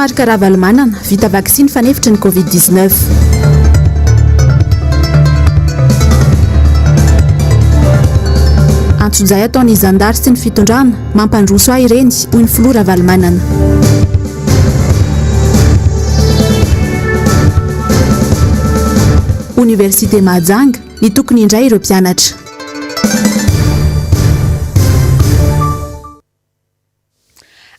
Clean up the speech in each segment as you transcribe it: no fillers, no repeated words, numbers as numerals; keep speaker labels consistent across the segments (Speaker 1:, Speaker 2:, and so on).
Speaker 1: Marc Ravalomanana, vita vaksiny fanefitry ny Covid 19. Antsojay ataon'ny zandary sy ny fitondrana, mampandroso ahy ireny, hoy ny filoha Ravalomanana. Oniversite Mahajanga, nitokony indray ireo mpianatra.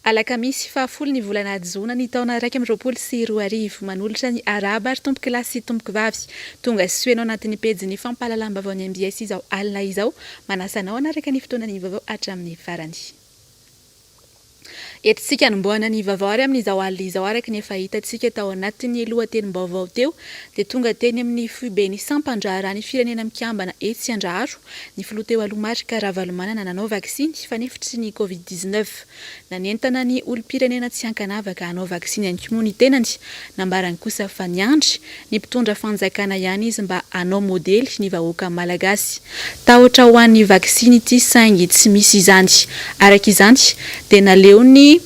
Speaker 2: Alakamisy fahafolo ny volana jona ny taona 2021. Manolotra ny arahaba ry tompokolahy sy tompokovavy. Tonga soa ianao anatin'ny pejin'ny fampahalalam-baovaon'ny mbs izao alina izao. Manasa anao hanaraka ny fotoanan'ny vaovao hatramin'ny farany. Entintsika hanombohana ny vaovao ary amin'izao alina izao araka ny efa hitantsika tao anatin'ny lohatenim-baovao teo dia tonga teny amin'ny foiben'ny sampan-draharahan'ny Firenena Mikambana etsy Andraharo ny filoha teo aloha Marc Ravalomanana nanao vaksiny fanefitry ny Covid 19. Nanentana ny olom-pirenena tsy ankanavaka hanao vaksiny ihany koa moa ny tenany. Nambarany kosa fa niandry ny mpitondra fanjakana ihany izy mba hanao modely ny vahoaka malagasy. Tahotra ho an'ny vaksiny ity saingy tsy misy izany. Araka izany dia naleony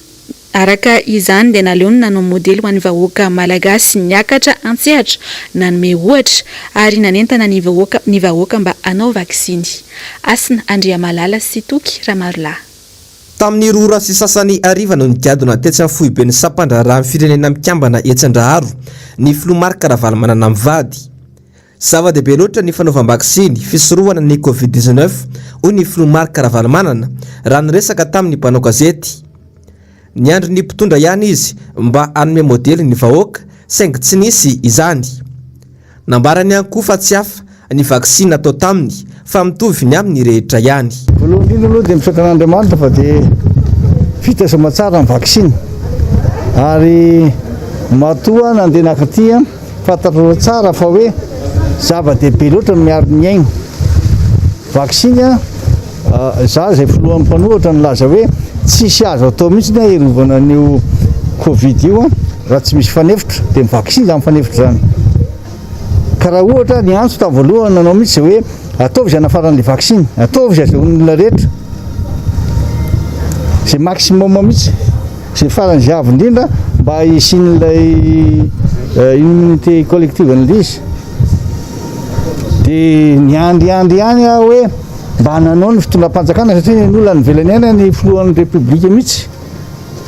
Speaker 2: Araka izany dia naleony nanao modely ho an'ny vahoaka malagasy niakatra an-tsehatra, nanome ohatra ary nanentana ny vahoaka ny vahoaka mba hanao vaksiny. Hasina Andriamalala sy Toky Ramarolahy.
Speaker 3: Tamin'ny roa ora sy sasany hariva no nigadona tetsy amin'ny foiben'ny sampandraharahan'ny Firenena Mikambana etsy Andraharo ny filoha Marc Ravalomanana mivady. Zava-dehibe loatra ny fanaovam-baksiny fisorohana ny Covid 19, hoy ny filoha Marc Ravalomanana, raha niresaka tamin'ny mpanao gazety. Niandry ny mpitondra ihany izy mba hanome modely ny vahoaka, saingy tsy nisy izany. Nambarany ihany koa fa tsy hafa ny vaksiny natao taminy fa mitovy ny amin'ny rehetra ihany.
Speaker 4: Voalohany indrindra aloha dia misaotra an'Andriamanitra fa dia vita soamatsara ny vaksiny ary matoa nandeha nakaty Fantatrareo tsara fa hoe zava-dehibe loatra ny miaro ny aina. Vaksiny a, za izay filohan'ny mpanohitra nilaza hoe tsisy azo atao mihitsy ny hiarovana an'io covid io raha tsy misy fanefitra, dia ny vaksiny izany fanefitra izany. Ka raha ohatra ny antso tamin'ny voalohany nanao mihitsy izay hoe ataovy izay hanafarana ilay vaksiny, ataovy izay azahoan'ny olona rehetra, izay maximum mihitsy. Izay faran'izay avo indrindra mba hisian'ilay immunité collective an'ilay izy. Dia niandriandry ihany aho hoe mba nanao ny fitondram-panjakana satria ny olona any ivelany any ny filohan'ny repoblika mihitsy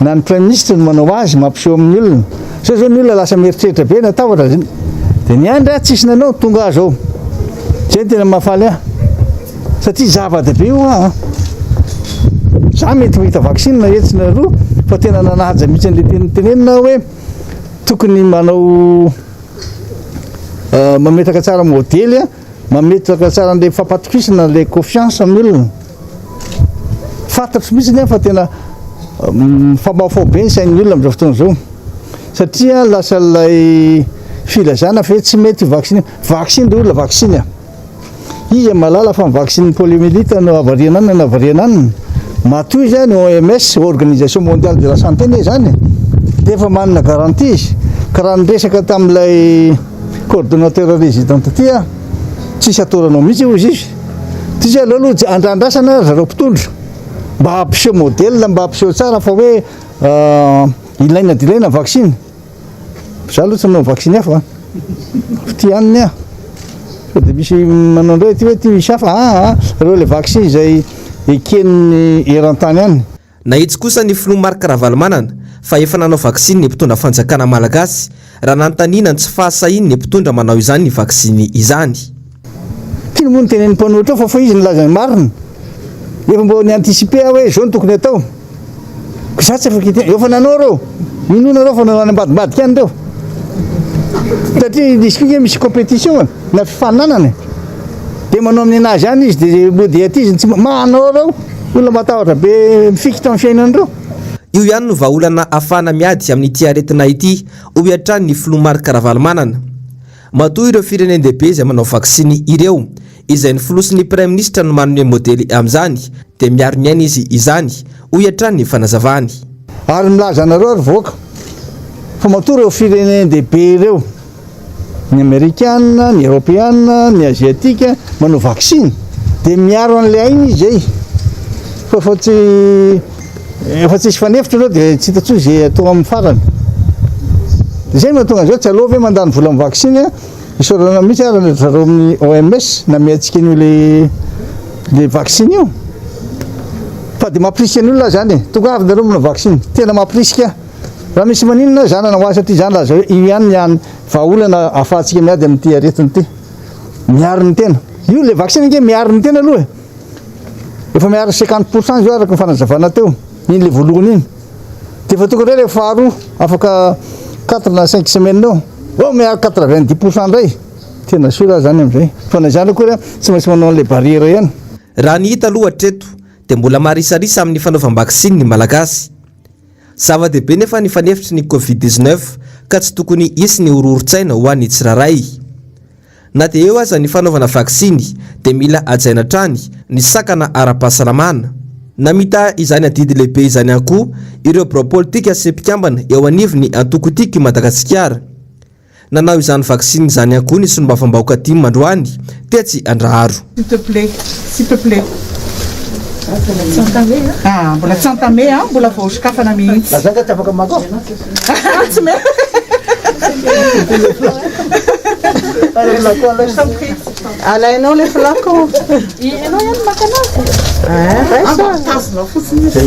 Speaker 4: na ny praiminisitra no manao azy mampiseho amin'ny olona. Sao zao ny olona lasa mieritreritra be natahotra. Dia niandry aho tsisy nanao tonga aho zao. Izay no tena mahafaly ahy. Satria zava-dehibe io an! Za mety mahita vaksiny na etsy na eroa fa tena nanaja mihitsy an'ilay teny notenenina aho hoe tokony manao mametraka tsara modely an, mametraka tsara an'ilay fampatokisana ilay confiance amin'ny olona. Fantatro mihitsy nefa fa tena mifamahofaho be ny sain'ny olona amin'izao fotoana izao satria lasa ilay filazana fa hoe tsy mety io vaksiny io. Vaksiny ry olona, vaksiny an! Iza mahalala fa ny vaksiny poliomyélite no havariana any na havariana any? Matoa izy any OMS, Organisation Mondiale de la Santé ne izany e, dia efa manana garantie izy. Ka raha niresaka tamin'ilay coordonnateur résident aty aho, tsisy atoroanao mihitsy hozy izy. Tsisy aleo aloha andrandrasana ry zareo mpitondra mba hampiseho modèle, mba hampiseho tsara fa hoe ilaina dia ilaina ny vaksiny. Za aloha tsy nanao vaksiny hafa an. Ity ihany ny ahy. Sao dia misy manao indray ity hoe ity misy hafa. Aa ah, ireo ilay vaksiny izay eken'ny eran-tany any.
Speaker 3: Nahitsy kosa ny filoha Marc Ravalomanana fa efa nanao vaksiny ny mpitondra fanjakana malagasy raha nanontaniana ny tsy fahasahian'ny mpitondra manao izany vaksiny izany.
Speaker 4: Tiany moa ny tenenin'ny mpanohitra ao fa fa izy nilaza ny marina. Efa mba ni-anticiper aho hoe izao no tokony atao. Ko za tsy afaka hiteny, efa nanao reo, minoa nareo fa nanao any ambadimbadika any reo. Satria nisy koa misy compétition e, na fifaninanana e. Dia manao amin'ny anazy any izy dia mody aty izy tsy manao reo, olona matahotra be mifikitra amin'ny fiainan'ireo.
Speaker 3: Io ihany no vahaolana ahafahana miady amin'ity aretina ity, hoy hatrany ny filoha Marc Ravalomanana. Matoa ireo firenen-dehibe izay manao vaksiny ireo, izay ny filoha sy ny praiminisitra no manome modely amin'izany, dia miaro ny aina izy izany, hoy hatrany ny fanazavany.
Speaker 4: Ary milaza anareo ry vahoaka fa matoa ireo firenen-dehibe ireo, ny amerikana, ny eropeana, ny aziatika, manao vaksiny dia miaro an'ilay aina izy izay. Fa efa tsy efa tsisy fanefitra ireo dia tsy hita intsony izay atao amin'ny farany. Izay no mahatonga an'izao, tsy aleo ve mandany vola amin'ny vaksiny a? Isaorana mihitsy ary ry zareo amin'ny OMS namehy antsika an'io le le vaksiny io. Fa dia mampirisika ny olona zany e, tonga avy nareo manao vaksiny, tena mampirisika. Raha misy maninona za nanao azy satria za nilaza hoe io ihany ny hany vahaolana ahafahantsika miady amin'ity aretina ity. Miaro ny tena. Io le vaksiny ange miaro ny tena aloha e. Efa miaro 50% izy io araka ny fanazavana teo. Iny le voalohany iny. Dia efa tonga indray ilay faharoa afaka quatre na cinq semaines eo. Oh miaro 90% indray. Tena soa raha zany amin'izay. Fa na izany akory tsy maintsy manao an'ilay barrière ihany.
Speaker 3: Raha ny hita aloha hatreto dia mbola marisarisa amin'ny fanaovam-baksiny ny Malagasy. Zava-dehibe nefa ny fanefitry ny Covid 19 ka tsy tokony hisy ny horohoron-tsaina ho an'ny tsirairay. Na dia eo aza ny fanaovana vaksiny dia mila hajaina hatrany ny sakana ara-pahasalamana. Namita izany adidy lehibe izany ihany koa ireo birao politika sy mpikambana eo anivon'ny antoko Tiako i Madagasikara. Nanao izany vaksiny izany ihany koa ny solombavambahoaka tim androany tetsy Andraharo.
Speaker 5: S'il te plait, s'il te plait. Tsy entamé ah? Ah, mbola tsy entamé ah, mbola vao sokafana mihitsy.
Speaker 4: Lazaina ka tsy afaka maka.
Speaker 5: Tsy mety. Alainao le flacon. Ianao ihany maka anazy. Ah, raiso. Tazonao fotsiny izy.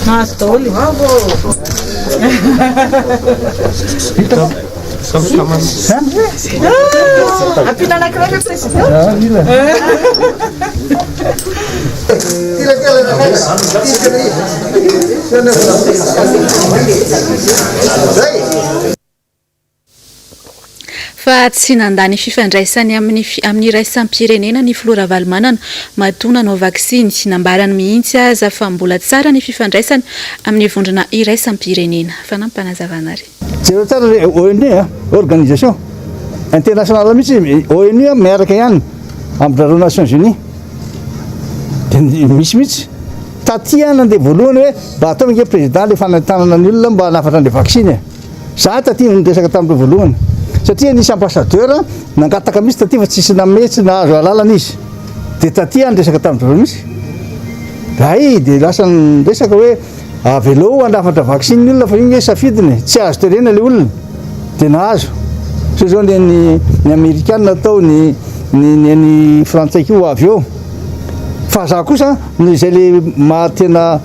Speaker 5: Mahazo daholo. Ampiana anankiray ve président?
Speaker 2: Fa tsy nandà ny fifandraisany amin'ny amin'ny iraisam-pirenena ny filoha Ravalomanana matoa nanao vaksiny. Nambarany mihitsy aza fa mbola tsara ny fifandraisany amin'ny vondrona iraisam-pirenena. Fanampinazavana ary.
Speaker 4: Jereo tsara ry ONU a, organisation internationale mihitsy ONU a miaraka ihany amin-dRareo Nations Unies. Dia misy mihitsy. Taty aho nandeha voalohany hoe mba ataovy ange président le fanentanana ny olona mba hanafatra an'ilay vaksiny e. Za taty no niresaka tamin'ireo voalohany. Satria nisy ambassadeur nangataka mihitsy taty fa tsisy nanome, tsy nahazo alalana izy. Dia taty aho niresaka tamin-dRareo mihitsy. Hay dia lasa niresaka hoe Avelao hanafatra vaksiny ny olona fa io nge safidiny e, tsy azo terena le olona de nahazo. Zao zao ny an'ny ny amerikana atao ny ny ny an'ny frantsay koa ho avy eo. Fa za kosa noho izay le maha tena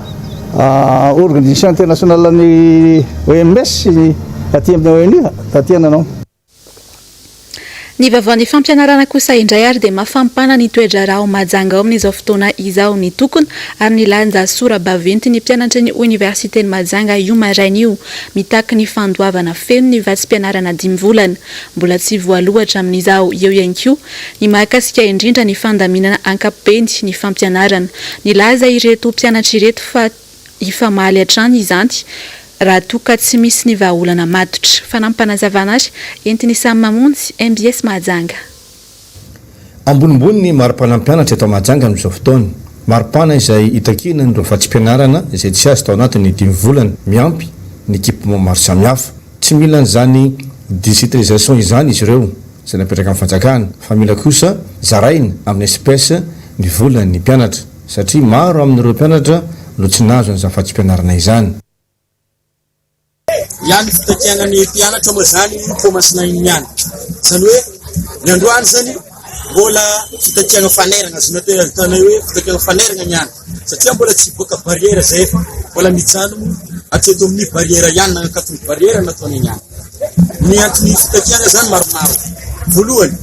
Speaker 4: organisation internationale ny OMS aty amin'ny ONU taty nanao.
Speaker 2: Ny vaovaon'ny fampianarana kosa indray ary dia mafampana ny toe-draharaha ao Mahajanga ao amin'izao fotoana izao. Nitokona ary nilanja sora-baventy ny mpianatry ny oniversiten'i Mahajanga io maraina io, mitaky ny fandoavana feno ny vatsim-pianarana dimy volana. Mbola tsy voaloa hatramin'izao. Eo ihany koa ny mahakasika indrindra ny fandaminana ankapobeny ny fampianarana. Nilaza ireto mpianatra ireto fa. Hifamaly hatrany izany raha toa ka tsy misy ny vahaolana matotra. Fanampim-panazavana ary entin'i Samy Mamonjy, mbs Mahajanga.
Speaker 6: Ambonimbony ny maripana mpianatra eto Mahajanga amin'izao fotoana. Maripana izay itakiana an'ireo vatsim-pianarana izay tsy azo tao anatin'ny dimy volana, miampy ny équipement maro samihafa. Tsy mila an'izany digitalisation izany izy ireo izay napetraka amin'ny fanjakana fa mila kosa zaraina amin'ny espèce ny volan'ny mpianatra satria maro amin'ireo mpianatra no tsy nahazo an'izany vatsim-pianarana izany.
Speaker 7: Ihany fitakiana ny mpianatra moa zany Toamasina iny ihany. Zany hoe ny androany zany mbola fitakiana fanairana azonao atao ataonay hoe fitakiana fanairana ny any satria mbola tsy hivoaka barrière zay fa mbola mijanona hatreto amin'ny barrière ihany nanakatony barrière nataonay ny any. Ny antony fitakiana zany maromaro. Voalohany,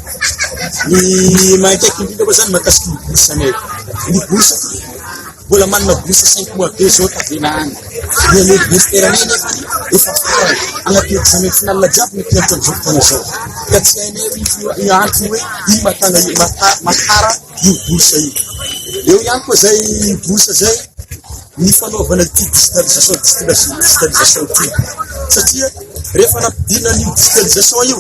Speaker 7: ny mahakaiky indrindra moa zany mahakasiky ny bourse anay. Ny bourse. Mbola manana bourse 5 mois be zao tavela any. Ny année universitaire anay nefa efa farany agnatin'ny examen final jiaby ny mpianatra amizao fotoana zao. Ka tsy hainay io antony hoe ino mahatana mahatara io bourse io. Eo ihany koa zay bourse zay ny fanaovana ity digitalisation digitalisation ity satria rehefa nampidinana an'io digitalisation io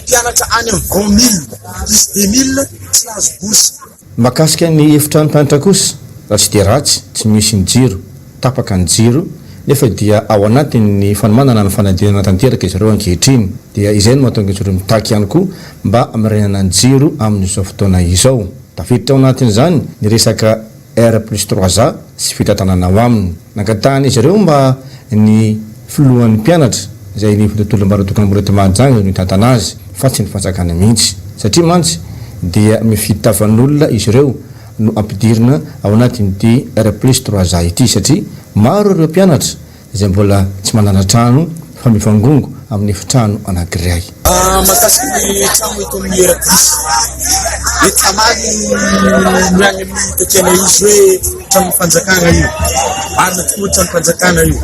Speaker 7: mpianatra any amin'ny 20 mille plus 2000 tsy nahazo bourse.
Speaker 6: Mahakasika ny efitrano mpianatra kosa, raha tsy dia ratsy, tsy misy ny jiro, tapaka ny jiro, nefa dia ao anatin'ny fanomanana ny fanadinana tanteraka izy ireo ankehitriny. Dia izay no mahatonga izy ireo mitaky ihany koa mba hamerenana ny jiro amin'izao fotoana izao. Tafiditra ao anatin'izany ny resaka R plus 3 A sy fitantanana ao aminy. Nangatahan'izy ireo mba ny filohan'ny mpianatra izay ny tontolo ambaratonga ambony eto Mahajanga no hitantana azy fa tsy ny fanjakana mihitsy. Satria mantsy dia mifidy tavan'olona izy ireo no ampidirina ao anatin'ity R plus 3 A ity satria maro ireo mpianatra izay mbola tsy manana trano fa mivangongo amin'ny efitrano anankiray.
Speaker 7: Mahakasika ny trano eto amin'ny R plus, mety hamaly ny any amin'ny takiana izy hoe tranon'ny fanjakana io. Marina tokoa trano fanjakana io.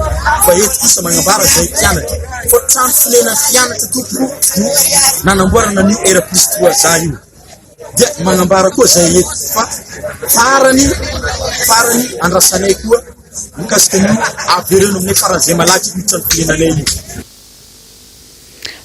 Speaker 7: Fa eto kosa magnambara zay mpianatra fa trano fonenan'ny mpianatra tompoko no nanamboarana an'io R plus 3 A io. Dia magnambara koa zay eto fa farany farany andrasanay koa mikasika an'io avereno aminay faran'izay malaky io trano fonenanay io.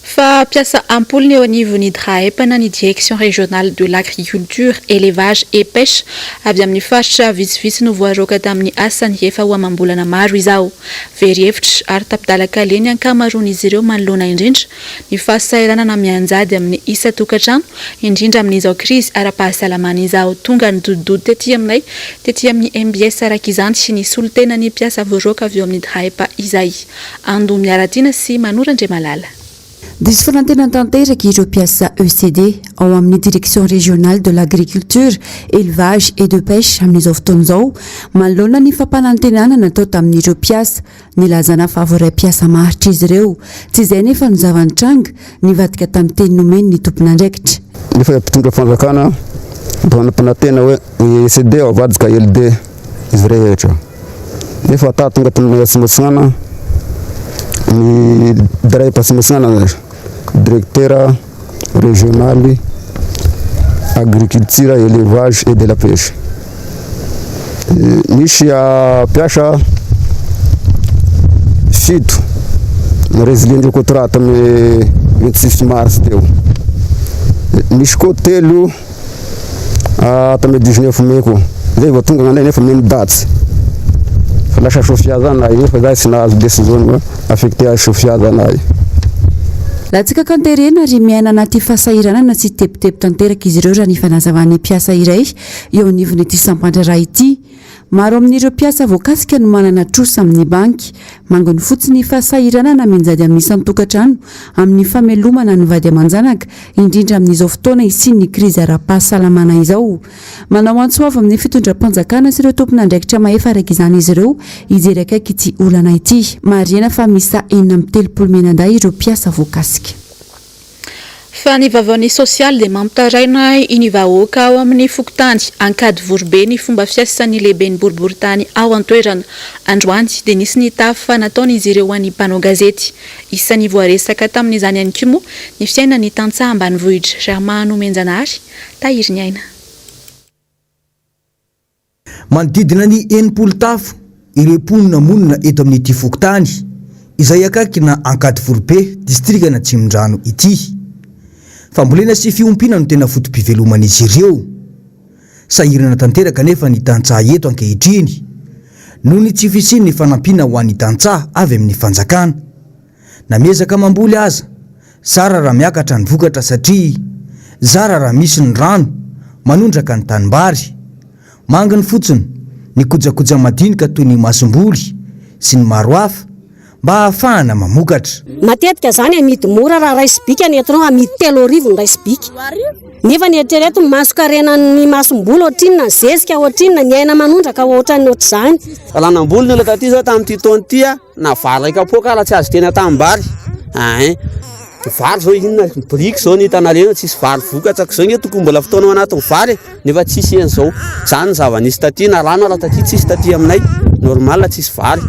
Speaker 2: Fa mpiasa am-polony eo anivon'ny DRAEP na ny Direction Régionale de l'Agriculture, Élevage et Pêche avy amin'ny faritra vitsivitsy no voaroaka tamin'ny asany efa ho amam-bolana maro izao. Very hevitra ary tapi-dalan-kaleha ny ankamaroan'izy ireo manoloana indrindra ny fahasahiranana mianjady amin'ny isan-tokantrano, indrindra amin'izao krizy ara-pahasalamana izao. Tonga nidodododo tety aminay tety amin'ny mbs araka izany ny solontenan'ny mpiasa voaroaka avy eo amin'ny DRAEP izay. Ando Miaratiana sy Manoro Andriamalala.
Speaker 1: Diso fanantenana tanteraka ireo mpiasa ECD ao amin'ny Direction Régionale de l'Agriculture, Élevage et de Pêche amin'izao fotoana izao manoloana ny fampanantenana natao tamin'ireo mpiasa nilazana fa voaray mpiasa maharitra izy ireo. Tsy izay anefa no zava-nitranga, nivadika tamin'ny teny nomeny ny tompon'andraikitra.
Speaker 8: Nefa mpitondra fanjakana mba nampanantena hoe ny ECD avadika LD izy rehetra. Nefa ta tonga tamin'ny Atsimo Atsinanana ny DREP Atsimo Atsinanana directeur régional agriculture, élevage et de la pêche. Misy mpiasa fito ni-résilier contrat tamin'ny 26 mars teo. Misy koa telo tamin'ny 19 mai koa. Zay vao tonga nanay nefa memy daty. Fa lasa Sofia zany na nefa zahay tsy nahazo décision affecté à Sofia zany ahy.
Speaker 1: Latsaka an-terena ary miaina anaty fahasahiranana sy tebiteby tanteraka izy ireo raha ny fanazavan'ny mpiasa iray eo anivon'ity sampan-draharaha ity. Maro amin'ireo mpiasa voakasika no manana trosa amin'ny banky. Manginy fotsiny fahasahiranana mianjady amin'ny isan-tokantrano amin'ny famelomana ny vady aman-janaka, indrindra amin'izao fotoana hisian'ny krizy ara-pahasalamana izao. Manao antso avo amin'ny fitondram-panjakana sy ireo tompon'andraikitra mahefa araka izany izy ireo hijery akaiky ity olana ity. Marihina fa miisa 36 mianadahy ireo mpiasa voakasika.
Speaker 2: Fa ny vaovaon'ny sosialy dia mampitaraina ny vahoaka ao amin'ny fokontany Ankadivoribe ny fomba fiasan'ny lehiben'ny boriborintany ao an-toerana. Androany dia nisy ny tafa nataon'izy ireo ho an'ny mpanao gazety. Isan'ny voaresaka tamin'izany ihany koa moa ny fiainan'ny tantsaha ambanivohitra. Germain Nomenjanahary, Tahiriniaina.
Speaker 9: Manodidina ny 60 tafo ireo mponina monina eto amin'ity fokontany izay akaikina Ankadivoribe, distrikan'Atsimondrano ity. Fambolena sy fiompiana no tena foto-piveloman'izy ireo. Sahirana tanteraka anefa ny tantsaha eto ankehitriny noho ny tsy fisian'ny fanampiana ho an'ny tantsaha avy amin'ny fanjakana. Na miezaka mamboly aza, zara raha miakatra ny vokatra satria zara raha misy ny rano manondraka ny tanimbary. Manginy fotsiny ny kojakoja madinika toy ny masomboly sy ny maro hafa mba hahafahana mamokatra.
Speaker 10: Matetika izany amidy mora raha iray sobika ny entinao, amidy 3000 ny iray sobika. Nefa ny eritrereto ny mason-karenan'ny masomboly ohatrinona, ny zezika ohatrinona, ny aina manondraka ohatran'ny ohatr'izany.
Speaker 11: Raha namboly ny olona taty zao tamin'ity taona ity a, na vary iray kapoaka ara tsy azo teny an-tanimbary. Ain. Vary zao inona, biriky zao ny hitanareo, tsisy vary vokatra ko zao nge tokony mbola fotoana ao anatin'ny vary e, nefa tsisy an'izao. Zany ny zava-nisy taty, na rano ara taty tsisy taty aminay, normal tsisy vary.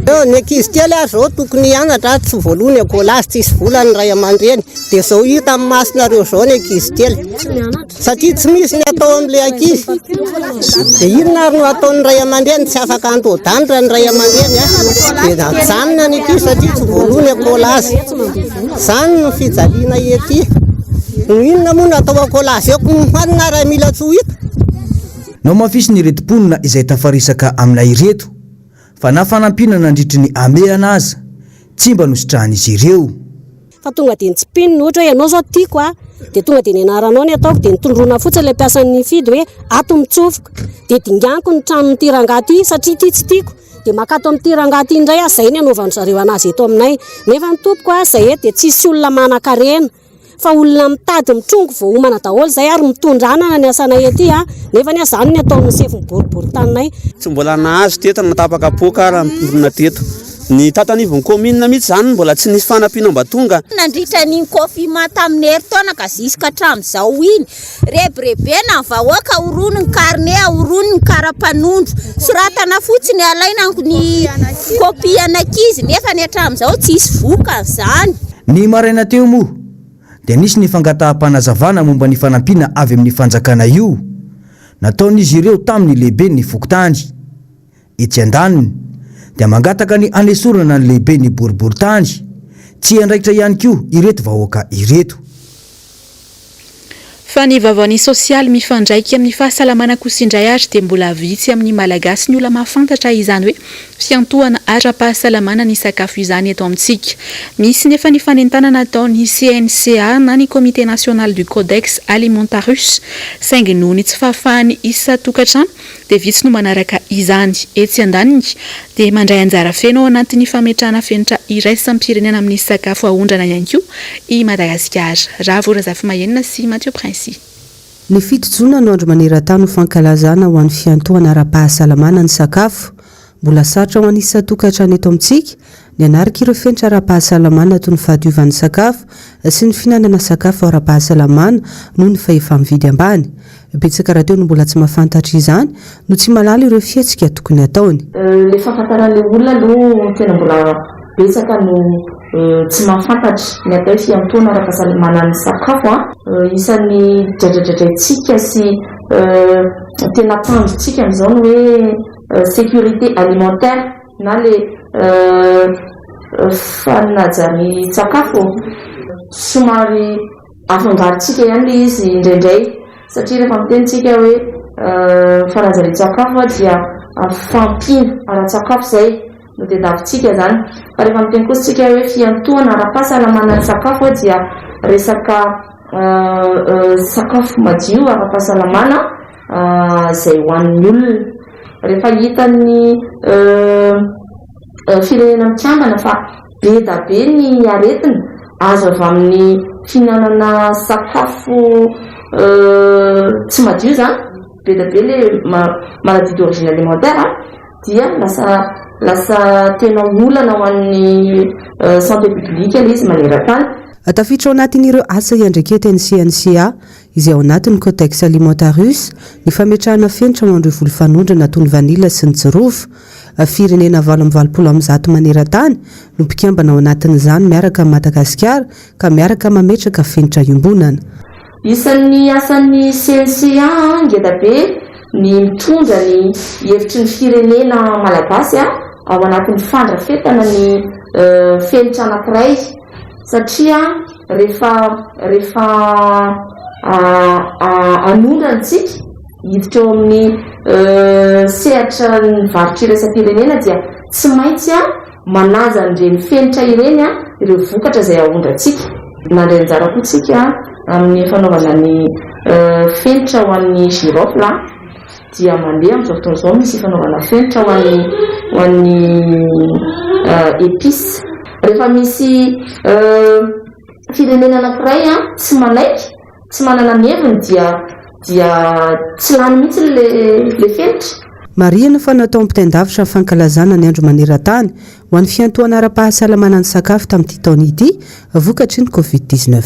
Speaker 12: Eo ny ankizy kely ary zao tokony hianatra tsy voaloa ny ekolazy tsisy vola ny ray aman-dreny dia zao hita amin'ny masonareo zao ny ankizy kely satria tsy misy ny atao amin'ilay ankizy dia inona ary no ataon'ny ray aman-dreny tsy afaka antoa-danitra ny ray aman-dreny a dia ajanona ny ankizy satria tsy voaloa ny ekolazy zany no fijaliana ety no inona moa no atao ekolazy eo ko hanina raha mila tsy ho hita
Speaker 9: Nohamafisin'ireto mponina izay tafaresaka aminay ireto fa na fanampiana nandritry ny hamehana aza tsy mba nositrahan'izy ireo.
Speaker 10: Fa tonga dia nitsipinina ohatra hoe ianao izao tiako a, dia tonga dia ny anaranao ny ataoko dia nitondroina fotsiny ilay mpiasan'ny nifidy hoe ato mitsofoka, dia dinganiko ny tranon'ity rangahy ity satria ity tsy tiako, dia mankato amin'ity rangahy ity indray aho, izay ny anaovan-dry zareo an'azy eto aminay. Nefa ny tompoko a, izay eto dia tsisy olona manan-karena. Fa olona mitady mitrongy vao homana daholo izay ary mitondra anana ny asanay aty a, nefa anie izany ny ataon'ny sefo boriboritaninay.
Speaker 11: Tsy mbola nahazo teto na tapaka-poaka ara ny mponina teto. Ny tato anivon'ny kaominina mihitsy izany mbola tsy nisy fanampiana mba tonga.
Speaker 13: Nandritra ny confinement tamin'ny herintaona ka jusqu'à hatramin'izao iny, rebirebena ny vahoaka, ahorony ny carnet, ahorony ny kara-panondro, soratana fotsiny alaina ny copie an'ankizy nefa ny hatramin'izao tsisy vokany izany.
Speaker 9: Ny maraina teo moa dia nisy ny fangataham-panazavana momba ny fanampiana avy amin'ny fanjakana io nataon'izy ireo tamin'ny lehiben'ny fokontany. Etsy andaniny dia mangataka ny hanesorana ny lehiben'ny boriborintany tsy hiandraikitra ihany koa ireto vahoaka ireto.
Speaker 2: Fa ny vaovaon'ny sosialy mifandraika amin'ny fahasalamana kosa indray ary dia mbola vitsy amin'ny Malagasy ny olona mahafantatra izany hoe fiantohana ara-pahasalamana ny sakafo izany eto amintsika. Misy nefa ny fanentanana ataon'ny CNCA na ny Comité National du Codex Alimentarus saingy noho ny tsy fahafahan'ny isan-tokantrano dia vitsy no manaraka izany. Etsy andaniny, dia mandray anjara feno ao anatin'ny fametrahana fenitra iraisam-pirenena amin'ny sakafo aondrana ihany koa i Madagasikara. Ravo Razafimahenina sy Mathieu Princi.
Speaker 1: Ny fito jona no andro maneran-tany ho fankalazana ho an'ny fiantohana ara-pahasalamana ny sakafo. Mbola sarotra ho an'ny isan-tokantrano eto amintsika ny hanaraka ireo fenitra ara-pahasalamana toy ny fahadiovan'ny sakafo sy ny fihinanana sakafo ara-pahasalamana noho ny fahefa-mividy ambany. Betsaka rahateo no mbola tsy mahafantatra izany no tsy mahalala ireo fihetsika tokony hataony.
Speaker 14: Le fahafantaran'le olona aloha tena mbola betsaka no tsy mahafantatra ny atao hoe fiantohana ara-pahasalamana ny sakafo a. Isan'ny dradradradraintsika sy tena tanjontsika amin'izao ny hoe sécurité alimentaire na le fanajarian-tsakafo. Somary Afangarontsika ihany ilay izy indraindray satria rehefa miteny tsika hoe fanajarian-tsakafo dia fahampiana ara-tsakafo izay no tadiavintsika izany. Fa rehefa miteny kosa tsika hoe fiantohana ara-pahasalamana ny sakafo dia resaka sakafo madio ara-pahasalamana izay hohanin'ny olona. Rehefa hitan'ny firenena mikambana fa Be da be ny aretina azo avy amin'ny fihinanana sakafo tsy madio izany, be da be le maladie d'origine alimentaire dia lasa lasa tena olana ho an'ny santé publique ilay izy maneran-tany.
Speaker 1: Tafiditra ao anatin'ireo asa iandraiketan'ny CNCA, izay ao anatin'ny Codex Alimentarius, ny fametrahana fenitra ho an'ireo voly fanondrana toy ny vanila sy ny jirofo. Firenena 188 maneran-tany no mpikambana ao anatin'izany miaraka amin'i Madagasikara ka miaraka mametraka fenitra iombonana.
Speaker 14: Isan'ny asan'ny CNCA ngedabe ny mitondra ny hevitry ny firenena malagasy ao anatin'ny fandrafetana ny fenitra anankiray satria rehefa rehefa hanondrana isika Hiditra eo amin'ny sehatra ny varotra iraisam-pirenena dia tsy maintsy manaja an'ireny fenitra ireny ireo vokatra izay aondrantsika. Nandray anjara koa tsika amin'ny fanaovana ny fenitra ho an'ny girofle dia mandeha amin'izao fotoana izao misy fanaovana fenitra ho an'ny ho an'ny épices. Rehefa misy firenena anankiray tsy manaiky Tsy manana ny heviny dia dia tsy lany mihitsy le le fenitra.
Speaker 15: Marihina fa natao ampitain-davitra ny fankalazana ny andro maneran-tany ho an'ny fiantohana ara-pahasalamana ny sakafo tamin'ity taona ity vokatry ny Covid 19.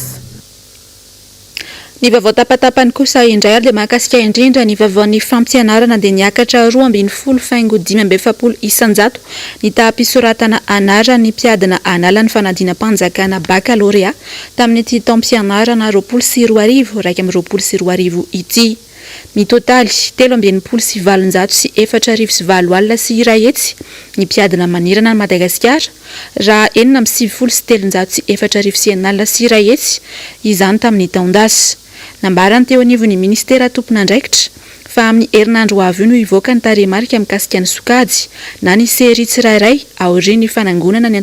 Speaker 2: Ny vaovao tapatapany kosa indray ary dia mahakasika indrindra ny vaovaon'ny fampianarana dia niakatra 12 faingo 45% ny taham-pisoratana anaran'ny mpiadina hanala ny fanadinam-panjakana bakalorea tamin'ity taom-pianarana 2020 2021 ity. Mitotaly, 1863 8100 ny mpiadina manerana an'i Madagasikara, raha 396 4100 izany tamin'ny taon-dasa. Nambarany teo anivon'ny minisitera tompon'andraikitra fa amin'ny herinandro ho avy io no hivoaka ny tarehimarika mikasika ny sokajy na ny série tsirairay aorian'ny fanangonana ny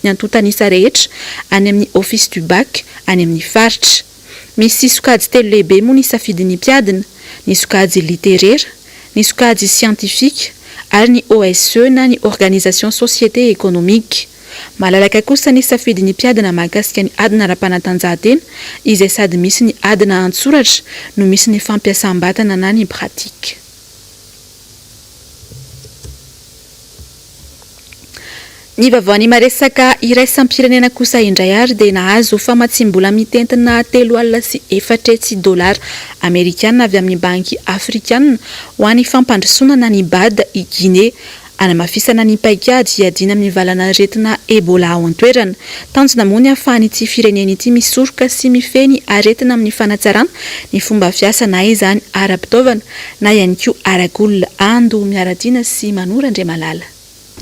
Speaker 2: antontan'isa rehetra any amin'ny Office du Bac any amin'ny faritra. Misy sokajy telo lehibe moa ny safidin'ny mpiadina, ny sokajy literera, ny sokajy siantifika ary ny OSE na ny Organisation Société Économique. Malalaka kosa ny safidin'ny mpiadina mahakasika ny adina ara-panatanjahantena izay sady misy ny adina an-tsoratra no misy ny fampiasam-batana na ny pratique. Ny vaovaon'ny maresaka iraisam-pirenena kosa indray ary dia nahazo famatsiam-bola mitentina 440 dolara amerikana avy amin'ny Banky Afrikana ho an'ny fampandrosoana na ny Bad i Guinée. Hanamafisana ny paikady hiadiana amin'ny valan'aretina Ebola ao an-toerana. Tanjona moa ny hahafahan'ity firenena ity misoroka sy mifehy ny aretina amin'ny fanatsarana ny fomba fiasa na izany ara-pitaovana na ihany koa arak'olona. Ando Miaratiana sy Manoro Andriamalala.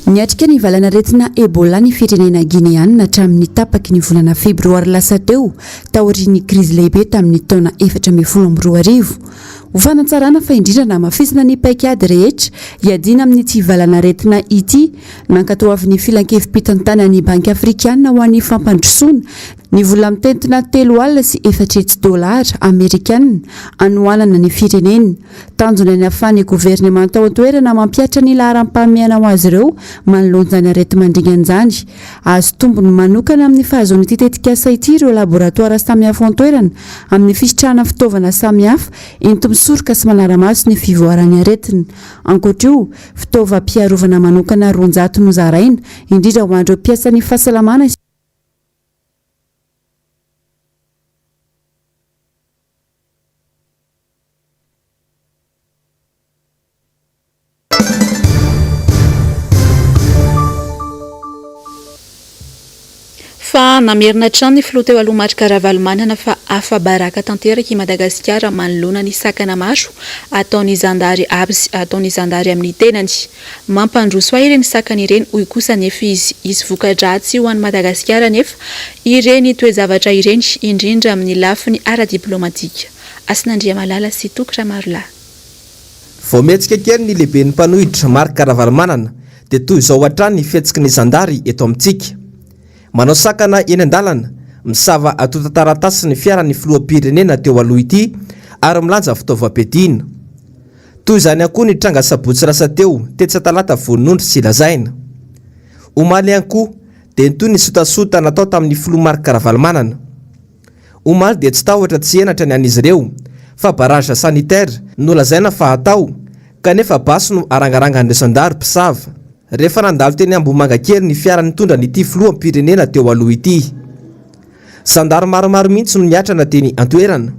Speaker 1: Niatrika ny valan'aretina Ebola ny firenena Gineana hatramin'ny tapaky ny volana febroary lasa teo, taorian'ny krizy lehibe tamin'ny taona 2014. Ho fanatsarana fa indrindra nahamafisana ny paikady rehetra hiadiana amin'ity valan'aretina ity, nankatoavin'ny filankevi-pitantanan'ny Banky Afrikana ho an'ny Fampandrosoana ny vola mitentina 440 dolara amerikana hanohanana ny firenena. Tanjona ny hahafahan'ny governemanta ao an-toerana mampihatra ny laharam-pahamehana ho azy ireo manoloana izany areti-mandringana izany. Azo tombony manokana amin'ny fahazoana ity tetikasa ity ireo laboratoara samihafa ao an-toerana amin'ny fisitrahana fitaovana samihafa enti-misoroka sy manara-maso ny fivoaran'ny aretina. Ankoatra io, fitaovam-piarovana manokana 200 nozaraina, indrindra ho an'ireo mpiasan'ny fahasalamana,
Speaker 2: Fa namerina hatrany ny filoha teo aloha Marc Ravalomanana fa afa-baraka tanteraka i Madagasikara manoloana ny sakana maro ataon'ny zandary ataon'ny zandary amin'ny tenany. Mampandroso ahy ireny sakana ireny hoy kosa anefa izy. Hisy voka-dratsy ho an'i Madagasikara anefa ireny toe-javatra ireny, indrindra amin'ny lafiny ara-diplaomatika. Hasina Andriamalala sy Toky Ramarolahy.
Speaker 3: Vao mihetsika kely ny lehiben'ny mpanohitra Marc Ravalomanana dia toy izao hatrany ny fihetsiky ny zandary eto amintsika. Manao sakana eny an-dalana, misava antontan-taratasy ny fiaran'ny filoham-pirenena teo aloha ity ary milanja fitaovam-piadiana. Toy izany ihany koa ny tranga sabotsy lasa teo tetsy Antalata Volonondry tsy lazaina. Omaly ihany koa dia nitohy ny sotasota natao tamin'ny filoha Marc Ravalomanana. Omaly dia tsy tahotra tsy henatra ny an'izy ireo fa barrage sanitaire no lazaina fa hatao kanefa basy no arangarangan'ireo zandary mpisava rehefa nandalo teny Ambohimangakely ny fiara nitondra an'ity filoham-pirenena teo aloha ity. Zandary maromaro mihitsy no niatrana teny an-toerana.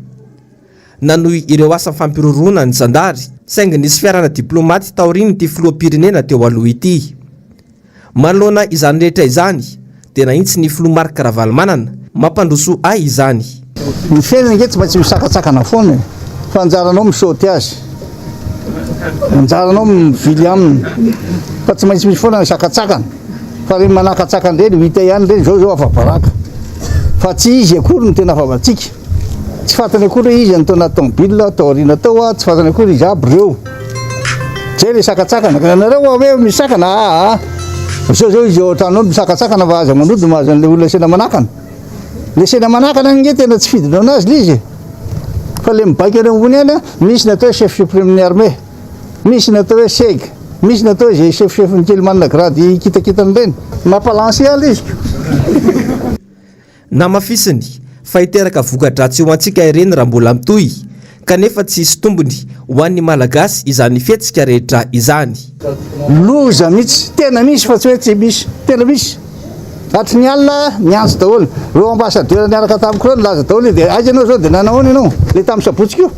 Speaker 3: Nanohy ireo asa fampiroroana ny zandary saingy nisy fiarana diplaomaty taorian'ity filoham-pirenena teo aloha ity. Manoloana izany rehetra izany dia nahitsy ny filoha Marc Ravalomanana, mampandroso ahy izany.
Speaker 4: Ny fiainana ange tsy maintsy misakatsakana foana e! Fa anjaranao mi-sauter azy, anjaranao mivily aminy, fa tsy maintsy misy foana ny sakatsakana, fa ireny manakatsakana ireny ho hita ihany ireny, izao izao afa-baraka, fa tsy izy akory no tena afa-batsika. Tsy fantany akory hoe iza no tao anaty tomobile tao aoriana tao a, tsy fantany akory iza aby ireo. Zay le sakatsakana, ka nareo hoe misakana aa, zao zao izy ao an-trano ao misakatsakana fa aza manody mahazo an'le olona sena manakana. Le sena manakana ange tena tsy fidinao anazy le izy e. Fa le mibaiko any ambony any a, misy ny atao hoe chef supreme ny armée, misy ny atao hoe seg, misy ny atao hoe zay chef chef ny kely manana grade kitakitana ireny. Mampalancer ahy le izy ko.
Speaker 3: Namafisiny fa hiteraka voka-dratsy ho antsika ireny raha mbola mitohy, kanefa tsy hisy tombony ho. ho an'ny Malagasy izany fihetsika rehetra izany.
Speaker 4: Loza mihitsy, tena misy fa tsy hoe tsy misy, tena misy. Hatry ny alina niantso daholo. Ireo ambassadeur niaraka tamiko ireo nilaza daholo hoe dia aiza ianao izao dia nanahoana ianao? Ilay tamin'ny sabotsy koa.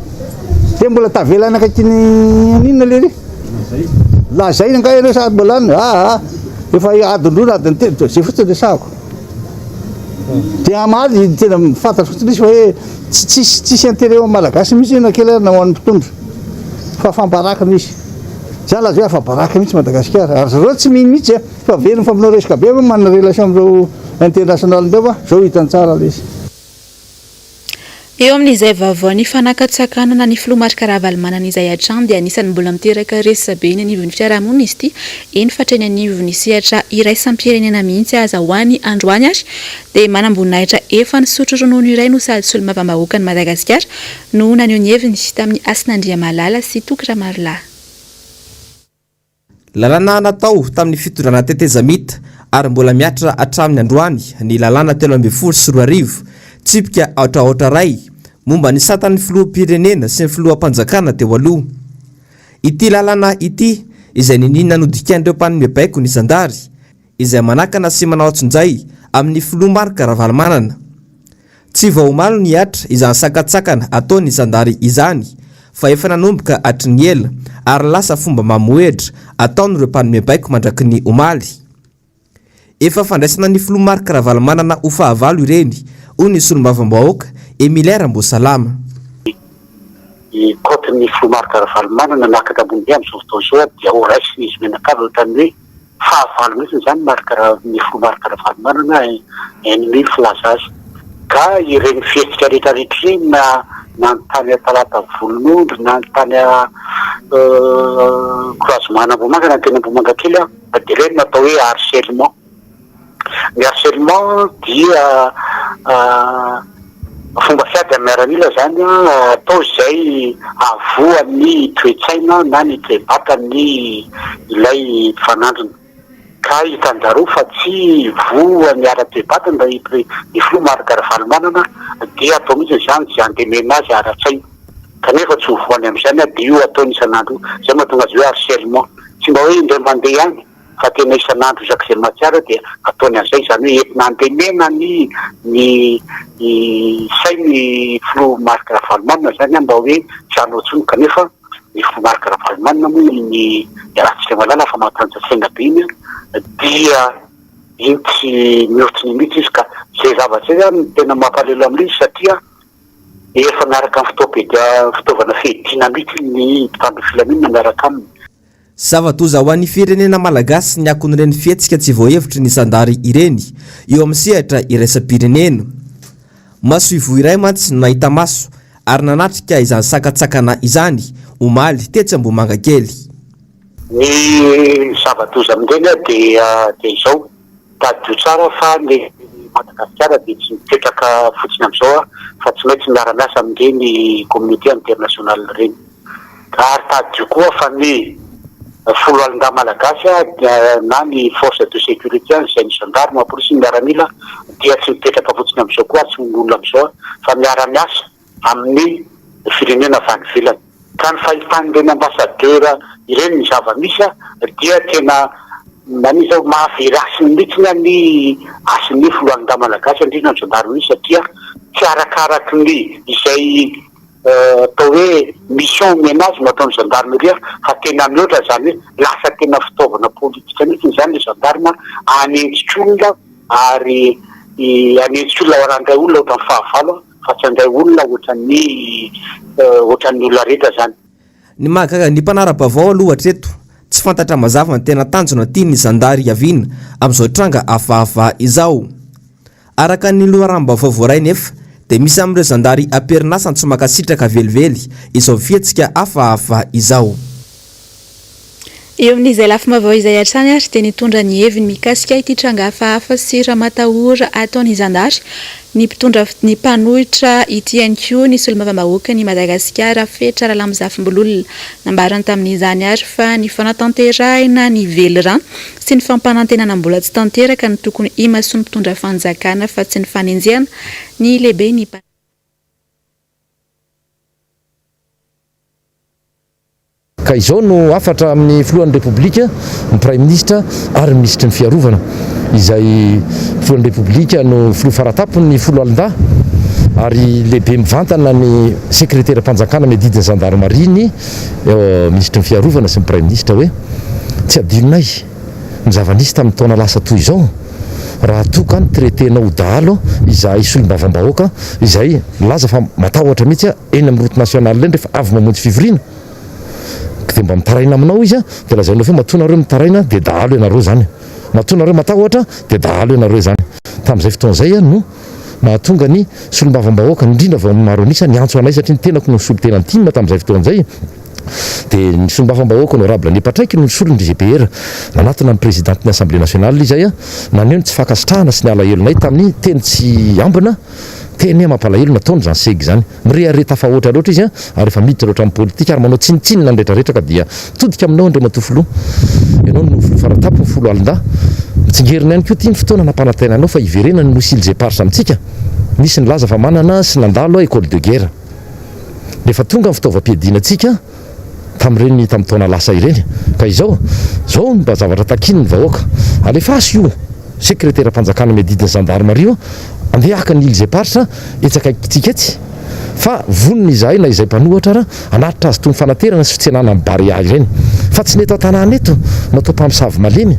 Speaker 4: Dia mbola tavela any akaikin'ny an'inona lery? Lazaina angaha ianao sa mbola any? Aa, efa adiny roa na adiny telo, izay fotsiny resahako. Dia hamaly tena fantatro fotsiny izy fa hoe tsy tsisy tsisy intérêt ho an'ny Malagasy mihitsy io na kely ary na ho an'ny mpitondra. Fahafaham-baraka no izy. Za laza hoe afa-baraka mihitsy Madagasikara. Ary zareo tsy mino mihitsy a. Fa very ny fampinao resaka be hoe manana relation amin'ireo international ireo fa zao hitany tsara ilay izy.
Speaker 2: Eo amin'izay vaovaon'ny fanakatsakanana ny filoha Marc Ravalomanana izay hatrany dia anisan'ny mbola miteraka resabe eny anivon'ny fiarahamonina izy ity, eny fa hatreny anivon'ny sehatra iraisam-pirenena mihitsy aza. Ho an'ny androany ary dia manamboninahitra efa nisotro ronono iray no sady solombavambahoakan'i Madagasikara no naneho ny heviny tamin'i Hasina Andriamalala sy Toky Ramarolahy.
Speaker 3: Lalàna natao tamin'ny fitondrana tetezamita ary mbola mihatra hatramin'ny androany ny lalàna 2013, tsipika aotra aotra iray, momba ny satan'ny filoham-pirenena sy ny filoham-panjakana teo aloha. Ity lalàna ity izay niniana nodikan'ireo mpanome baiko ny zandary, izay manakana sy manao antsonjay amin'ny filoha Marc Ravalomanana. Tsy vao omaly no nihatra izany sakantsakana ataon'ny zandary izany fa efa nanomboka hatry ny ela ary lasa fomba mamohehitra ataon'ireo mpanome baiko mandraky ny omaly. Efa fandraisana ny filoha Marc Ravalomanana ho fahavalo ireny, hoy ny solombavambahoaka Emilien Ramboasalama.
Speaker 16: Ny kaotin'ny filoha Marc Ravalomanana miakatra ambony be amin'izao fotoana izao dia ho raisin'izy mianakavy ohatran'ny hoe fahavalo mihitsy izany Marc ny filoha Marc Ravalomanana ennemi ny filaza azy. Ka ireny fihetsika rehetra rehetra ireny na na ny tany Talata Volonondry na ny tany croisement an'Ambohimanga na ny teny Ambohimangakely dia ireny no atao hoe harcèlement. Ny harcèlement dia fomba fiady amin'ny miaramila izany atao izay hahavoa ny toe-tsaina na ny toe-batan'ny ilay mpifanandrina. Ka hitan-jareo fa tsy voa ny ara-toe-batana ny filoha Marc Ravalomanana dia atao mihitsy izany izay handemena azy ara-tsaina. Kanefa tsy ho voany amin'izany dia io ataony isan'andro io. Izay mahatonga azy hoe harcèlement. Tsy mba hoe indray mandeha ihany. fa tena isan'andro isak'izay mahatsiaro dia ataony an'izay, izany hoe entina handemena ny ny ny sain'ny filoha Marc Ravalomanana izany mba hoe tsy hanao intsony kanefa ny filoha Marc Ravalomanana moa iny iarahantsika mahalala fa mahatanjatsaina be iny dia iny tsy mihotsiny mihitsy izy ka izay zavatra izay zany no tena mampalahelo amin'ilay izy satria efa miaraka amin'ny fotoam-piadia fitaovana fiadiana mihitsy ny mpitandro ny filaminana miaraka aminy.
Speaker 3: Zava-doza ho an'ny firenena malagasy ny akon'ireny fihetsika tsy voahevitry ny zandary ireny eo amin'ny sehatra iraisam-pirenena. Masoivoho iray mantsy no nahita maso ary nanatrika izany sakantsakana izany omaly tetsy Ambohimangakely.
Speaker 16: Ny zava-doza amin'ireny dia dia izao, tadidio tsara fa ny Madagasikara dia tsy mipetraka fotsiny amin'izao fa tsy maintsy miara-miasa amin'ireny communauté internationale ireny. Ary tadidio koa fa ny foloalindahy malagasy na ny force de sécurité any izay ny gendarme, polisy, ny miaramila dia tsy mipetraka fotsiny amin'izao koa ary tsy olona amin'izao fa miara-miasa amin'ny firenena avy any ivelany. Ka ny fahitan'ireny ambassadeur ireny ny zava-misy dia tena manin izao mahavery hasiny mihitsy ny hasin'ny foloalindahy malagasy indrindra ny gendarmerie satria tsy arakaraky ny izay atao hoe mission omena azy no ataon'ny gendarmerie fa tena mihoatra izany hoe lasa tena fitaovana politika mihitsy izany le gendarme hanenjika olona ary hanenjika olona ary handray olona ohatran'ny fahavalo fa tsy handray olona ohatran'ny ohatran'ny olona rehetra izany.
Speaker 3: Ny mahagaga ny mpanara-baovao aloha hatreto, tsy fantatra mazava ny tena tanjona tian'ny zandary hiaviana amin'izao tranga hafahafa izao. Araka ny loharanom-baovao voaray nefa dia misy amin'ireo zandary am-perinasa no tsy mankasitraka velively izao fihetsika hafahafa izao.
Speaker 2: Eo amin'izay lafim-baovao izay hatrany ary dia nitondra ny heviny mikasika ity tranga hafahafa sy ramatahora ataon'ny zandary ny mpitondra ny mpanohitra ity ihany koa ny solombavambahoakan'i Madagasikara Fetra Ralambozafimbololona. Nambarany tamin'izany ary fa ny fanatanterahina ny velirano sy ny fampanantenana mbola tsy tanteraka no tokony himasoan'ny mpitondra fanjakana fa tsy ny fanenjehana ny lehiben'ny.
Speaker 17: Ka izao no hafatra amin'ny Filohan'ny Repoblika, ny Praiminisitra ary ny Minisitry ny Fiarovana, izay Filohan'ny Repoblika no Filoha faratampony ny Foloalindahy ary lehibe mivantana ny Sekreteram-panjakana miadidy ny Zandarimaria ny Minisitry ny Fiarovana sy ny Praiminisitra hoe tsy adinonay ny zava-nisy tamin'ny taona lasa toy izao raha toa ka ni-traiter-nao ho dahalo izahay solombavambahoaka izay milaza fa matahotra mihitsy eny amin'ny route nationale eny rehefa avy mamonjy fivoriana dia mba mitaraina aminao izy dia lazainao fa matoa nareo mitaraina dia dahalo ianareo izany, matoa nareo matahotra dia dahalo ianareo izany. Tamin'izay fotoana izay no nahatonga ny solombavambahoaka, indrindra avy ao amin'ny maro an'isa, niantso anay satria ny tenako no nisolo tena ny tim tamin'izay fotoana izay, dia ny solombavambahoaka honorable Nepatraiky no nisolo ny GPR. Nanatona ny présidente ny assemblée nationale izahay naneho ny tsy fankasitrahana sy ny alahelonay tamin'ny teny tsy ambina, teny mampalahelo nataony izany seg izany. Mirehareha tafahoatra loatra izy ary efa miditra loatra amin'ny politika ary manao tsinontsinona ny rehetra rehetra ka dia mitodika aminao Andriamatoa Filoha. Ianao no filoha faratampony foloalindahy. Mitsingerina ihany koa ity ny fotoana nampanantenanao fa hiverenan'ny nosy Îles Éparses amintsika. Nisy nilaza fa manana sy nandalo école de guerre. Rehefa tonga ny fitaovam-piadiana antsika tamin'ireny tamin'ny taona lasa ireny. Ka izao, izao no mba zavatra takian'ny vahoaka. Alefaso io sekreteram-panjakana miadidy ny zandarimaria io andeha haka ny Îles Éparses etsy akaikintsika etsy fa vonona izahay na izay mpanohatra ara hanatitra azy toy ny fanaterana sy fitsenana ny Barea ireny. Fa tsy ny eto an-tanàna eto no atao mpamosavy malemy,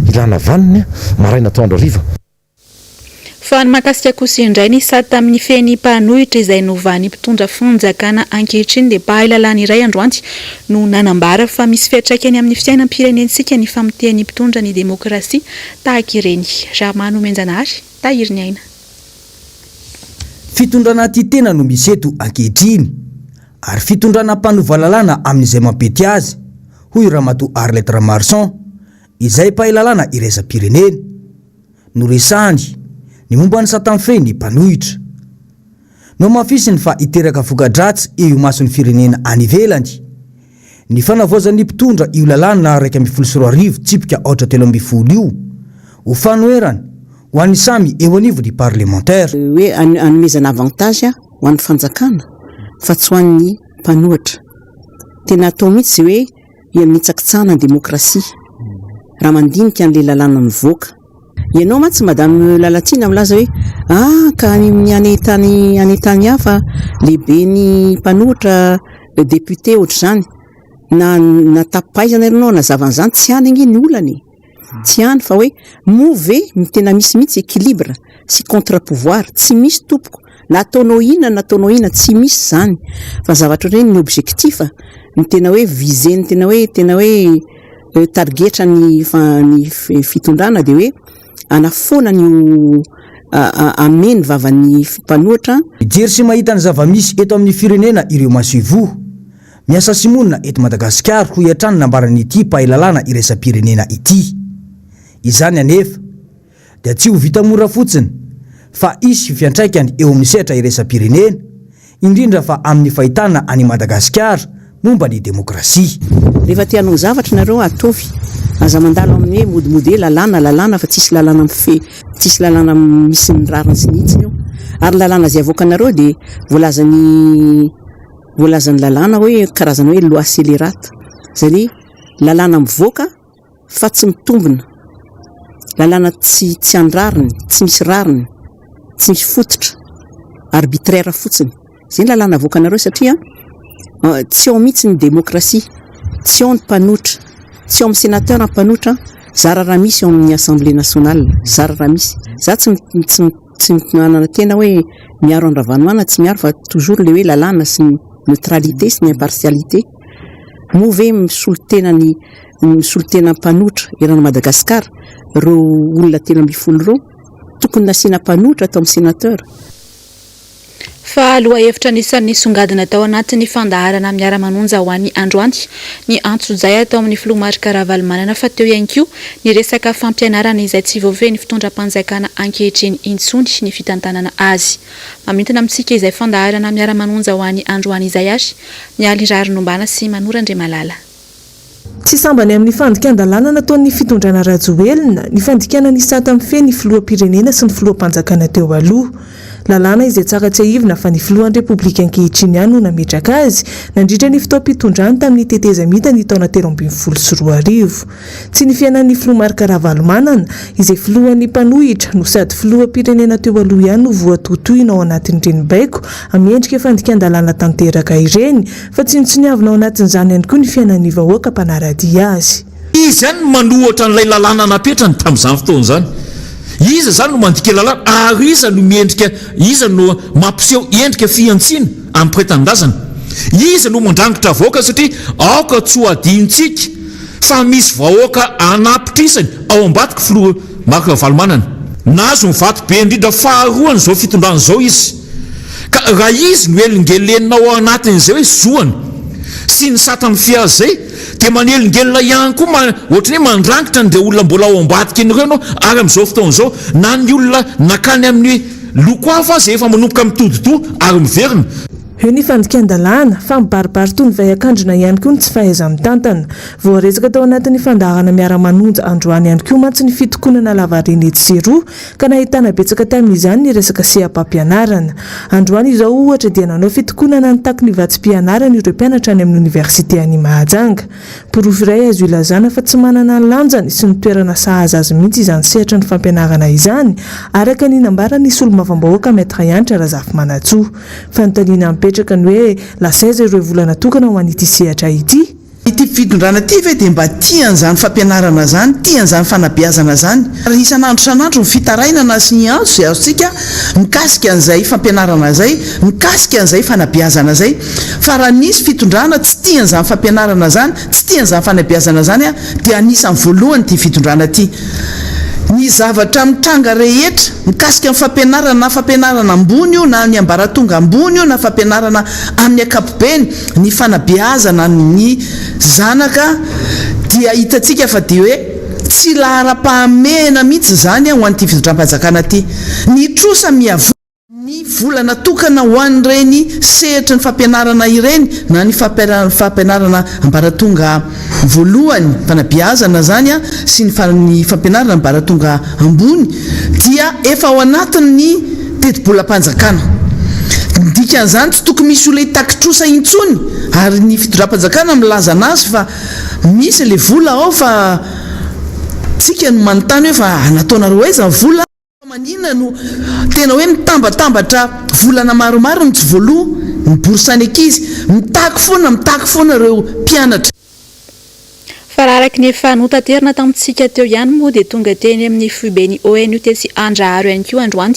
Speaker 17: ilana vaniny maraina atoandro hariva.
Speaker 2: Fa ny mahakasika kosa indray ny sata amin'ny feny mpanohitra izay novan'ny mpitondra fanjakana ankehitriny dia mpahay lalàna iray androany no nanambara fa misy fiantraikany amin'ny fiainam-pirenentsika ny famotehan'ny mpitondra ny demokrasia tahaka ireny. Ramanomenjanahary, Tahiriniaina.
Speaker 9: Fitondrana tia tena no misy eto ankehitriny ary fitondrana mpanova lalàna amin'izay mampety azy, hoy Ramatoa Arlette Ramarson, izay mpahay lalàna iraisam-pirenena. Noresahany ny momba ny sata mifehy ny mpanohitra. Nohamafisiny fa hiteraka voka-dratsy eo imason'ny firenena any ivelany ny fanavaozan'ny mpitondra io lalàna 2011 tsipika aotra 13 io ho fanoherana ho an'ny samy eo anivon'ny parlemantera.
Speaker 18: Hoe hanomezana avantage ho an'ny fanjakana fa tsy ho an'ny mpanohitra. Tena atao mihitsy izay hoe Hianitsakitsahana ny demokrasia raha mandinika an'ilay lalàna mivoaka. Ianao mantsy Madame Lalatiana milaza hoe ah ka any amin'ny any tany any tany hafa lehiben'ny mpanohitra député ohatr'izany. Na na tapi-pahaizana ianao hanazava an'izany tsy any ange ny olana e. Tsy any fa hoe moa ve ny tena misy mihitsy équilibre sy contre pouvoir? Tsy misy tompoko. Na ataonao inona na ataonao inona tsy misy izany. Fa zavatra ohatran'ny hoe ny objectif, ny tena hoe visé, ny tena hoe tena hoe tarigetra ny ny fitondrana dia hoe hanafoana an'io hamehy ny vavan'ny mpanohitra.
Speaker 9: Mijery sy mahita ny zava-misy eto amin'ny firenena ireo masoivoho. Miasa sy monina eto Madagasikara, hoy hatrany nambaran'ity mpahay lalàna iraisam-pirenena ity. Izany anefa dia tsy ho vita mora fotsiny fa hisy fiantraikany eo amin'ny sehatra iraisam-pirenena, indrindra fa amin'ny fahitana an'i Madagasikara momba ny demokrasia.
Speaker 18: Rehefa te hanao zavatra nareo ataovy, aza mandalo amin'ny hoe modimody hoe lalàna lalàna fa tsisy lalàna mifehy, tsisy lalàna misy ny rariny sy ny hitsiny eo, ary ny lalàna izay avoakanareo dia voalazan'ny Voalazan'ny lalàna hoe karazana hoe loi scelerate, izany hoe lalàna mivoaka fa tsy mitombina, lalàna tsy tsy an-drariny, tsy misy rariny, tsy misy fototra, arbitraire fotsiny. Izay ny lalàna avoakanareo satria tsy ao mihitsy ny demokrasia, tsy ao ny mpanohitra, tsy ao amin'ny sénateur ny mpanohitra, zara raha misy ao amin'ny assemblée nationale, zara raha misy. Za tsy tsy Tsy manana tena hoe miaro an-dRavalomanana tsy miaro fa toujours le hoe lalàna sy ny neutralité sy ny impartialité. Moa ve misolo tena ny misolo tena mpanohitra eran'i Madagasikara ireo olona 13 ireo? Tokony nasiana mpanohitra tao amin'ny sénateur.
Speaker 2: Fa lohahevitra anisan'ny nisongadina tao anatin'ny fandaharana Miara-manonja ho an'ny androany ny antsojay atao amin'ny filoha Marc Ravalomanana fa teo ihany koa ny resaka fampianarana izay tsy voafehin'ny fitondram-panjakana ankehitriny intsony ny fitantanana azy. Mamintina amintsika izay fandaharana Miara-manonja ho an'ny androany izay ary Mialy Raharinombana sy Manoro Andriamalala.
Speaker 15: Tsy sambany amin'ny fandikan-dalàna nataon'ny fitondrana Rajoelina ny fandikana ny sata mifehy ny filoham-pirenena sy ny filoham-panjakana teo aloha.
Speaker 19: Lalàna izay tsara tsiahivina fa ny filohan'ny Repoblika ankehitriny ihany no nametraka azy nandritra ny fotoam-pitondrany tamin'ny tetezamita ny taona 2013. Tsy ny fiainan'ny filoha Marc Ravalomanana, izay filohan'ny mpanohitra no sady filoham-pirenena teo aloha ihany no voatohitohina ao anatin'ireny baiko amin'ny endrika fandikan-dalàna tanteraka ireny, fa tsinontsiniavina ao anatin'izany ihany koa ny fiainan'ny vahoaka mpanara-dia azy.
Speaker 20: Izy ihany no manohatra an'ilay lalàna napetrany tamin'izany fotoana izany. Iza izany no mandika lalàna ary iza no miendrika, iza no mampiseho endrika fihantsiana amin'ny mpiray tanindrazana? Iza no mandrangitra vahoaka satria aoka tsy ho adinontsika fa misy vahoaka anapitrisany ao ambadiky filoha Marc Ravalomanana. Nahazo ny vato be indrindra faharoan'izao fitondrana izao izy. Ka raha izy no elingelenina ao anatin'izay hoe zoany sy ny sata mifehy azy izay dia manelingelina ihany koa ma ohatran'ny hoe mandrangitra an'ireo olona mbola ao ambadika eny ireo ianao ary amin'izao fotoana izao na ny olona nakany amin'ny loko hafa aza efa manomboka mitodi-doha ary miverina.
Speaker 19: Eo ny fandikan-dalàna, fa mibaribary toy ny vay an-kandrina ihany koa ny tsy fahaiza-mitantana. Voaresaka tao anatin'ny fandaharana Miara-manonja androany ihany koa mantsy ny fitokonana lavareny etsy sy eroa ka nahitana betsaka tamin'izany ny resaka seha-pampianarana. Androany izao ohatra dia nanao fitokonana nitaky ny vatsim-pianarany ireo mpianatra any amin'ny oniversite any Mahajanga. Porofo iray azo ilazana fa tsy manana ny lanjany sy ny toerana sahaza azy mihitsy izany sehatry ny fampianarana izany, araka ny nambaran'ny solombavambahoaka Maître Hanitra Razafimanantsoa. Fanontaniana mipetraka ny hoe lasa aiza ireo vola natokana ho an'ity sehatra ity?
Speaker 21: Ity fitondrana ity ve dia mba tia an'izany fampianarana izany, tia an'izany fanabeazana izany? Ary isan'andro isan'andro ny fitarainana sy ny antso izay azontsika mikasika an'izay fampianarana izay, mikasika an'izay fanabeazana izay. Fa raha nisy fitondrana tsy tia an'izany fampianarana izany, tsy tia an'izany fanabeazana izany dia anisan'ny voalohany ity fitondrana ity. Ny zavatra mitranga rehetra mikasika ny fampianarana na fampianarana ambony io na ny ambaratonga ambony io na fampianarana amin'ny ankapobeny, ny fanabeazana ny zanaka dia hitantsika fa dia hoe tsy laharam-pahamehana mihitsy izany ho an'ity fitondram-panjakana ity. Ny trosa miavoa. Ny vola natokana ho an'ireny sehatry ny fampianarana ireny na ny fampianarana ambaratonga voalohany, fanabeazana izany sy ny fampianarana ambaratonga ambony dia efa ao anatin'ny tetibolam-panjakana. Ny dikan'izany tsy tokony misy olona hitaky trosa intsony ary ny fitondram-panjakana milaza anazy fa misy ilay vola ao fa tsika no manontany hoe fa nataonareo aiza ny vola? Fa maninona no tena hoe mitambatambatra volana maromaro no tsy voaloa ny bourse ny ankizy? Mitaky foana mitaky foana ireo mpianatra.
Speaker 2: Fa raha araka ny efa notaterina tamintsika teo ihany moa dia tonga teny amin'ny foiben'ny ONU tetsy Andraharo ihany koa androany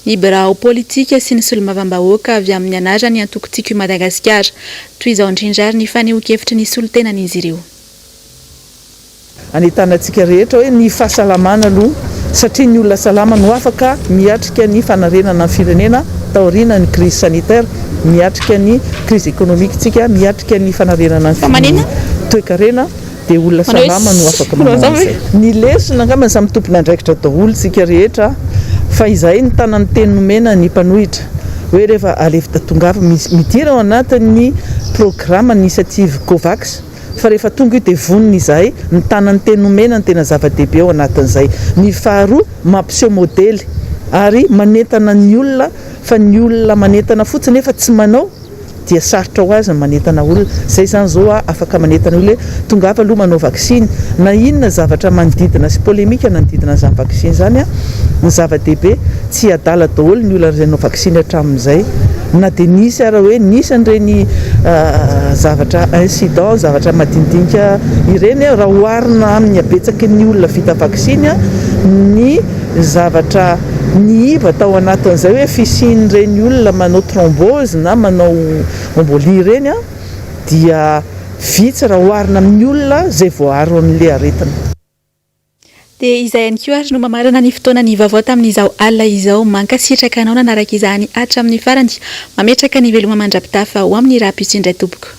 Speaker 2: ny birao politika sy ny solombavambahoaka avy amin'ny anaran'ny antoko Tiako i Madagasikara. Toy izao indrindra ary ny fanehoan-kevitry ny solontenan'izy ireo.
Speaker 22: Anentana antsika rehetra hoe ny fahasalamana aloha satria ny olona salama no afaka miatrika ny fanarenana ny firenena taoriana ny crise sanitaire, miatrika ny crise économique tsika, miatrika ny fanarenana ny toekarena dia olona salama no afaka manao an'izay. Ny lesona angamba samy tompon'andraikitra daholo tsika rehetra fa izahay nitana ny teny nomena ny mpanohitra hoe rehefa alefa tongava midira ao anatin'ny programme initiative Covax Fa rehefa tonga io dia vonona izahay, mitana ny teny nomena no tena zava-dehibe ao anatin'izay. Ny faharoa, mampiseho modely ary manentana ny olona fa ny olona manentana fotsiny nefa tsy manao dia sarotra ho azy ny manentana olona. Izay izany izao aho afaka manentana olona hoe tongava aloha manao vaksiny. Na inona zavatra manodidina sy polemika nanodidina an'izany vaksiny izany, ny zava-dehibe tsy adala daholo ny olona izay nanao vaksiny hatramin'izay na dia nisy ara hoe nisy an'ireny zavatra incident, zavatra madinidinika ireny raha oharina amin'ny habetsaky ny olona vita vaksiny ny zavatra niiba tao anatin'izay hoe fisian'ireny olona manao thrombose na manao embolie ireny dia vitsy raha oharina amin'ny olona izay voaaro amin'ilay aretina.
Speaker 2: Dia izay ihany koa ary no mamarana ny fotoana ny vaovao tamin'izao alina izao. Mankasitraka anao nanaraka izany hatramin'ny farany. Mametraka ny veloma mandra-pitafa ho amin'ny rahampitso indray tompoko.